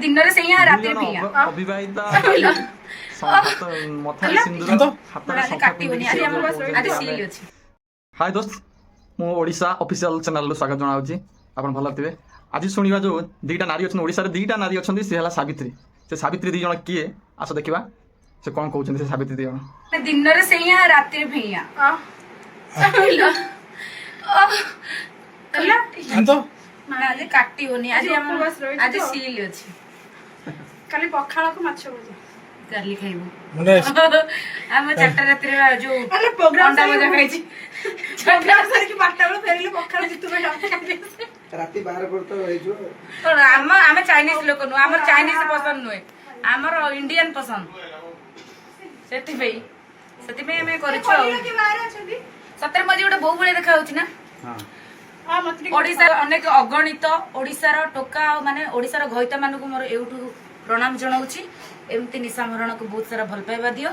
ଦିନରେ ସେଇଆ, ରାତିରେ ଜଣ ଫିଆ। ଅବିବାହିତା ମଥାରେ ସିନ୍ଦୁର, ହାତରେ ଶଙ୍ଖା କାଟିବନି। ପିନ୍ଧିକି ଆଜି ସେ ଆମର ଯୋଉ କହୁଛନ୍ତି ଆଜି ଆମେ ସିଲ୍ ଅଛି। ହାଏ ଦୋସ୍ତ, ମୁଁ ଓଡ଼ିଶା ଅଫିସିଆଲ ଚ୍ୟାନେଲରୁ ସ୍ୱାଗତ ଜଣାଉଛି। ଆପଣ ଭଲ ଥିବେ। ଆଜି ଶୁଣିବା, ଯେଉଁ ଦୁଇଟା ନାରୀ ଅଛନ୍ତି ଓଡ଼ିଶାରେ, ଦୁଇଟା ନାରୀ ଅଛନ୍ତି, ସେ ହେଲା ସାବିତ୍ରୀ। ସେ ସାବିତ୍ରୀ ଦୁଇ ଜଣ କିଏ, ଆସ ଦେଖିବା ସେ କ'ଣ କହୁଛନ୍ତି ସେ ସାବିତ୍ରୀ ଦୁଇ ଜଣ। ଦିନରେ ସେଇଆ, ରାତିରେ ଫିଆ। ଶାନ୍ତ। ନା, ଆଜି କାଟିବନି। ଆଜି ଆଜି ଆମର ଉପବାସ ରହିଛି ଆଜି ତ। ସିଲ୍ ଅଛି। କାଲି ପଖାଳକୁ ମାଛ ଭଜା। କାଲି ଖାଇବୁ। ମାନେ ଆମେ 4ଟା ରାତିରେ ଯୋଉ ଆରେ ପ୍ରୋଗ୍ରାମ ଅଣ୍ଡା ଭଜା ଖାଇଛି। ପ୍ରୋଗ୍ରାମ ସାରିକି 12ଟା ବେଳୁ ଫେରିଲୁ, ପଖାଳ ଜିତୁ ଭାଇ ଖାଇକି। ରାତି 12 ପରେ ତ ହେଇଯିବ। କଣ ଆମେ ଚାଇନିଜ ଲୋକ ନୁହଁ, ଆମର ଚାଇନିଜ ପସନ୍ଦ ନୁହେଁ, ଆମର ଇଣ୍ଡିଆନ ପସନ୍ଦ। ସେଥିପାଇଁ ଆମେ କରିଛୁ। ଆଉ କି ବାହାରେ ଅଛନ୍ତି। ସତରେ ମୁଁ ଆଜି ଗୋଟେ ବୋଉ ଭଳିଆ ଦେଖା ହଉଛି ନା? ହଁ, ମତେ ଟିକେ। ଓଡିଶା ଅନେକ ଅଗଣିତ ଓଡିଶାର ଟୋକା ଆଉ ମାନେ ଓଡିଶାର ଘଇତା ମାନଙ୍କୁ ମୋର ଏଇଠୁ ପ୍ରଣାମ ଜଣାଉଛି। ଏମିତି ନିଶା ମହାରଣାକୁ ବହୁତ ସାରା ଭଲ ପାଇବା ଦିଅ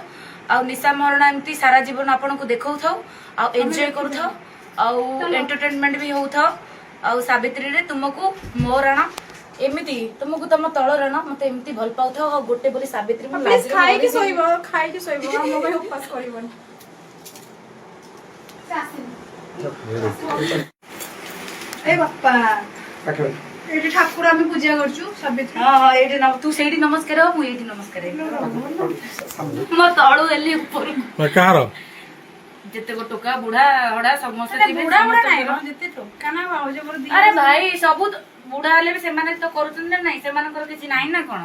ଆଉ ନିଶା ମହାରଣା ଏମିତି ସାରା ଜୀବନ ଆପଣଙ୍କୁ ଦେଖାଉଥାଉ ଆଉ ଏନ୍ଜୟ କରୁଥାଉ ଆଉ ଏଣ୍ଟରଟେନମେଣ୍ଟ ବି ହଉଥାଉ। ଆଉ ସାବିତ୍ରୀରେ ତୁମକୁ ମୋ ରାଣ ଏମିତି ତୁମକୁ ତମ ତଳ ରାଣ ମତେ ଏମିତି ଭଲ ପାଉଥାଉ ଆଉ ଗୋଟେ ବୋଲି ସାବିତ୍ରୀ ମୁଁ ପ୍ଲିଜ ଲାଜରେ ଖାଇକି ମରିଯିବି। ଶୋଇବ, ଖାଇକି ଶୋଇବ, ଆମ ପାଇଁ ଉପବାସ କରିବନି। ଏ ବାପା। ପାଖାପାଖି। ଏଇଠି ଠାକୁର ଆମେ ପୂଜା କରୁଛୁ ସାବିତ୍ରୀ। ହଁ, ଏଇଠି ତୁ ସେଇଠି ନମସ୍କାର ହଉ, ମୁଁ ଏଇଠି ନମସ୍କାର ହେବି। ମୋ ତଳୁ ହେଲି ଉପରକୁ। କାହାର? ଯେତେକ ଟୋକା, ବୁଢା ହଡା ସମସ୍ତେ ଥିବେ, ବୁଢା ବୁଢା ନାଇଁ। ସମସ୍ତଙ୍କର- ଯେତେ ଟୋକା ନା ଭାଉଜ ମୋର ଦି ଆରେ ଭାଇ, ସବୁ ବୁଢା ହେଲେ ବି ସେମାନେ ତ କରୁଛନ୍ତି ନା ନାଇଁ? ସେମାନଙ୍କର କିଛି ନାହିଁ ନା କଣ?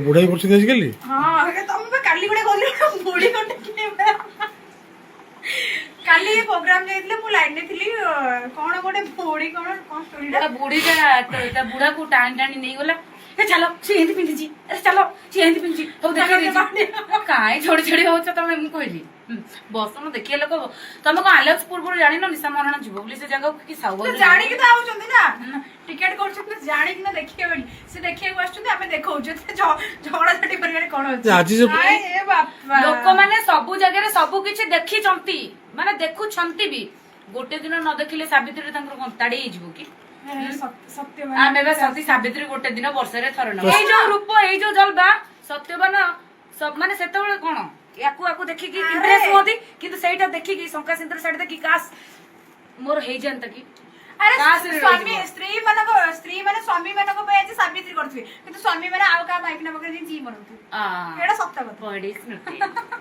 ବୁଢାଇ କରୁଛନ୍ତି ଆଜିକାଲି। ହଁ, ତମେ ବା କାଲି ଗୋଟେ କହୁଥିଲ ବୁଢୀ ଗୋଟେ କିଣିବା। କାଲି ପ୍ରୋଗ୍ରାମ ଯାଇଥିଲେ, ମୁଁ ଲାଇନରେ ଥିଲି, କଣ ଗୋଟେ ବୁଢୀ କଣ କଣ ଷ୍ଟୋରିଟା? ତା ବୁଢୀଟା ତା ବୁଢାକୁ ଟାଣି ଟାଣି ନେଇଗଲା। ଏ ଚାଲ, ସେ ଏମିତି ପିନ୍ଧିଛି। ଆରେ ଚାଲ, ସେ ଏମିତି ପିନ୍ଧିଛି। ହଉ, ଦେଖେଇ ଦେଇଛି। କାଇଁ ଛୋଡି ଛୋଡି ହଉଛ ତମେ? ମୁଁ କହିଲି, ବସ, ମୁଁ ଦେଖିବା ଲୋକ। ତମେ କଣ ଆଲେକ୍ସ ପୂର୍ବରୁ ଜାଣିନ ନିଶା ମହାରଣା ଯିବ ବୋଲି ସେ ଜାଗାକୁ କି ସାହୁ ସେ ଜାଣିକି ତ ଆଉଛନ୍ତି ନା, ଟିକେଟ କରୁଛନ୍ତି ଜାଣିକି ନା ଦେଖିବେ ବୋଲି। ସେ ଦେଖିବାକୁ ଆସୁଛନ୍ତି, ଆମେ ଦେଖଉଛୁ। ଏଥିରେ ଝଗଡା ଝାଟି କରିବାରେ କଣ ଅଛି? ଆଜି ସେ ଆଏ, ଏ ବାପା। ଲୋକମାନେ ସବୁ ଜାଗାରେ ସବୁ କିଛି ଦେଖିଛନ୍ତି, ମାନେ ଦେଖୁଛନ୍ତି ବି। ଗୋଟେ ଦିନ ନ ଦେଖିଲେ ସାବିତ୍ରୀରେ ତାଙ୍କର କଣ ତାଡି ହେଇଯିବ କି? ଏ, ସତ୍ୟବାନ। ଆମେ ବା ସତୀ ସାବିତ୍ରୀ ଗୋଟେ ଦିନ ବର୍ଷରେ ଥରେ ନବ। ଏଇ ଯୋଉ ରୂପ, ଏଇ ଯୋଉ ଜଲବା, ସତ୍ୟବାନ ସବୁ ମାନେ ସେତେବେଳେ କଣ ୟାକୁ ଆକୁ ଦେଖିକି ଇମ୍ପ୍ରେସ ହୁଅନ୍ତି, କିନ୍ତୁ ସେଇଟା ଦେଖିକି, ଶଙ୍କା ସିନ୍ଦୁର ଶାଢୀ ଦେଖିକି କାଶ ମୋର ହେଇଯାନ୍ତା କି। ଆରେ କାଶରେ ସ୍ୱାମୀ ରହିଯିବ। ସ୍ତ୍ରୀ ମାନେ ସ୍ୱାମୀ ମାନଙ୍କ ପାଇଁ ଆଜି ସାବିତ୍ରୀ କରୁଥିବେ, କିନ୍ତୁ ସ୍ୱାମୀ ମାନେ ଆଉ କାହା ମାଇକିନା ପାଖରେ ଯାଇ ଜି ମରଉଥିବେ। ଏଇଟା ସତ କଥା। ବଡି ସ୍ମୃତି।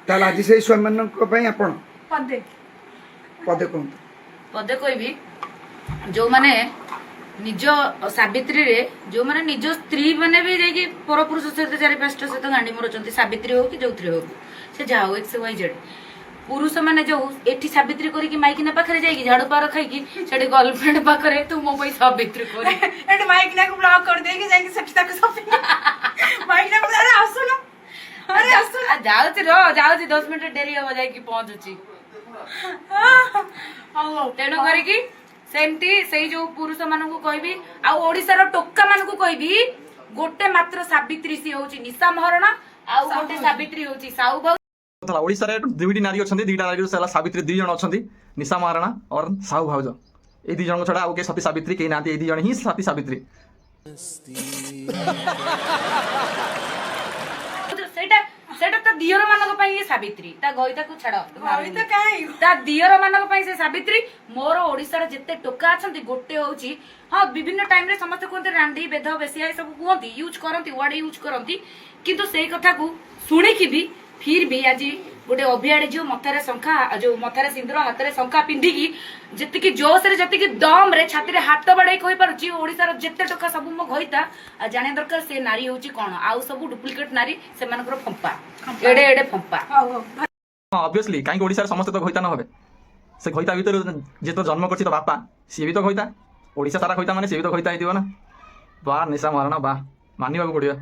ତାହେଲେ ଆଜି ସେଇ ସ୍ୱାମୀମାନଙ୍କ ପାଇଁ ଆପଣ ପଦେ। ପଦେ କୁହନ୍ତୁ। ପଦେ କହିବି, ଯୋଉମାନେ ନିଜ ସାବିତ୍ରୀରେ, ଯୋଉମାନେ ନିଜ ସ୍ତ୍ରୀ ମାନେ ବି ଯାଇକି ପରପୁରୁଷ ସହିତ ଚାରି ପାଞ୍ଚଟା ସହିତ ଗାଣ୍ଡି ମରୁଛନ୍ତି, ସାବିତ୍ରୀ ହଉ କି ଯୋଉଥିରେ ହଉ, ସେ ଯାହା ହଉ, ଏକ୍ସ ୱାଇ ଜେଡ୍, ପୁରୁଷ ମାନେ ଯୋଉ ଏଠି ସାବିତ୍ରୀ କରିକି ମାଇକିନା ପାଖରେ ଯାଇକି ଝାଡୁ ପାର ଖାଇକି ସେଠି ଗର୍ଲଫ୍ରେଣ୍ଡ ପାଖରେ ତୁ ମୋ ପାଇଁ ସାବିତ୍ରୀ କରି ଏଠି ମାଇକିନାକୁ ବ୍ଲକ୍ କରିଦେଇକି ଯାଇକି ସେଠି ତାକୁ ସପିଂ, ମାଇକିନାକୁ ଆରେ ଆସୁନ, ଆରେ ଆସୁନ। ଯାଉଛି ର, ଯାଉଛି, 10 ମିନିଟ୍ ଡେରି ହବ, ଯାଇକି ପହଞ୍ଚୁଛି। ହଉ ହଉ। ତେଣୁ କରିକି ସେମିତି ସେଇ ଯୋଉ ପୁରୁଷ ମାନଙ୍କୁ କହିବି ଆଉ ଓଡିଶାର ଟୋକା ମାନଙ୍କୁ କହିବି, ଗୋଟେ ମାତ୍ର ସାବିତ୍ରୀ ସିଏ ହଉଛି ନିଶା ମହାରଣା ଆଉ ଗୋଟେ ସାବିତ୍ରୀ ହଉଛି ସାହୁ ଭାଉ। କଥା, ଓଡ଼ିଶାରେ ଦୁଇଟି ନାରୀ ଅଛନ୍ତି, ଦୁଇଟା ନାରୀ ହେଲା ସାବିତ୍ରୀ ଦୁଇ ଜଣ ଅଛନ୍ତି, ନିଶା ମହାରଣା ଅର ସାହୁ ଭାଉଜ। ଏଇ ଦୁଇ ଜଣଙ୍କ ଛଡ଼ା ଆଉ କେହି ସତୀ ସାବିତ୍ରୀ କେହି ନାହାନ୍ତି। ଏଇ ଦୁଇ ଜଣ ହିଁ ସତୀ ସାବିତ୍ରୀ। ସେଇଟା ତା ଦିଅର ମାନଙ୍କ ପାଇଁ ଇଏ ସାବିତ୍ରୀ, ତା ଘଇତାକୁ ଛାଡ। ଘଇତା କାଇଁ? ତା ଦିଅର ମାନଙ୍କ ପାଇଁ ସେ ସାବିତ୍ରୀ। ମୋର ଓଡିଶାର ଯେତେ ଟୋକା ଅଛନ୍ତି, ଗୋଟେ ହଉଛି, ହଁ, ବିଭିନ୍ନ ଟାଇମରେ ସମସ୍ତେ କୁହନ୍ତି ରାଣ୍ଡି, ବେଧ, ବେସିଆ, ଏ ସବୁ କୁହନ୍ତି, ୟୁଜ କରନ୍ତି, ୱାର୍ଡ ୟୁଜ କରନ୍ତି, କିନ୍ତୁ ସେଇ କଥାକୁ ଶୁଣିକି ବି ଫିର ବି ଆଜି ଗୋଟେ ଅଭିଆଡି ଝିଅ ମଥାରେ ଶଙ୍ଖା, ଯୋଉ ମଥାରେ ସିନ୍ଦୁର, ହାତରେ ଶଙ୍ଖା ପିନ୍ଧିକି ଯେତିକି ଜୋସରେ, ଯେତିକି ଦମ ରେ ଛାତିରେ ହାତ ବାଡେଇ କହିପାରୁଛି, ଓଡିଶାର ଯେତେ ଟୋକା ସବୁ ମୋ ଘଇତା, ଆଉ ଜାଣିବା ଦରକାର ସେ ନାରୀ ହଉଛି କଣ। ଆଉ ସବୁ ଡୁପ୍ଲିକେଟ ନାରୀ, ସେମାନଙ୍କର ଫମ୍ପା, ଏଡେ ଏଡେ ଫମ୍ପା। ହଉ ହଉ। ହଁ, ଅବଭିୟସଲି। କାହିଁକି ଓଡ଼ିଶାରେ ସମସ୍ତେ ତ ଘଇତା ନ ହେବେ? ସେ ଘଇତା ଭିତରୁ ଯିଏ ତ ଜନ୍ମ କରିଛି ତ ବାପା, ସିଏ ବି ତ ଘଇତା। ଓଡ଼ିଶା ସାରା ଘଇତା ମାନେ ସିଏ ବି ତ ଘଇତା ହେଇଥିବ ନା? ବା ନିଶା ମହାରଣା ବା, ମାନିବାକୁ ପଡ଼ିବ।